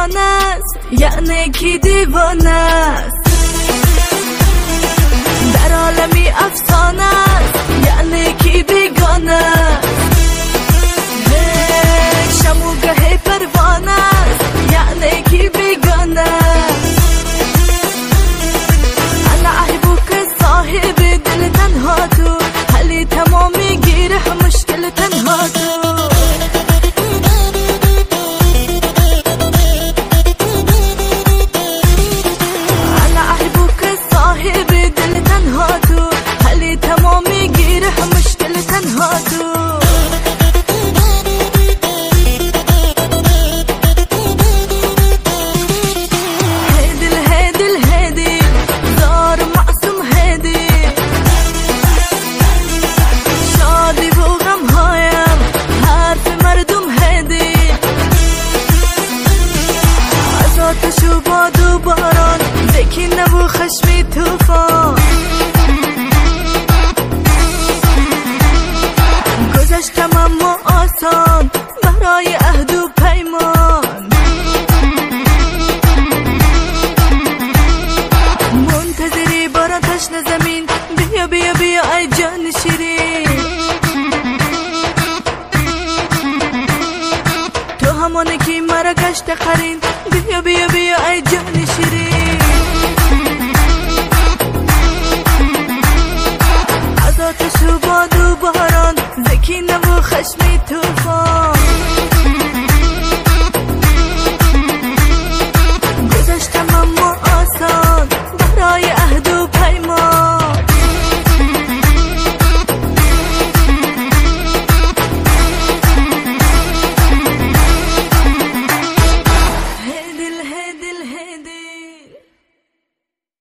бегона аст, яъне ки девона аст. Дар олами афсона аст, яъне ки бегона аст. Шаму гаҳе парвона аст, яъне ки бегона аст. Ана аҳбука соҳиби дил танҳо ту, ҳалли тамоми гираҳ мушкил танҳо ту. Ана аҳбука соҳиби дил танҳо ту, ҳалли тамоми гираҳ мушкил танҳо ту. خشمی توفان گذشتم اما آسان برای عهد و پیمان. منتظری باران تشنه زمین، بیا بیا بیا ای جان شیرین. تو همانی که مرا گشت قرین، بیا بیا بیا ای جان شیرین. آتش و باد و باران، زکینه و خشم توفان.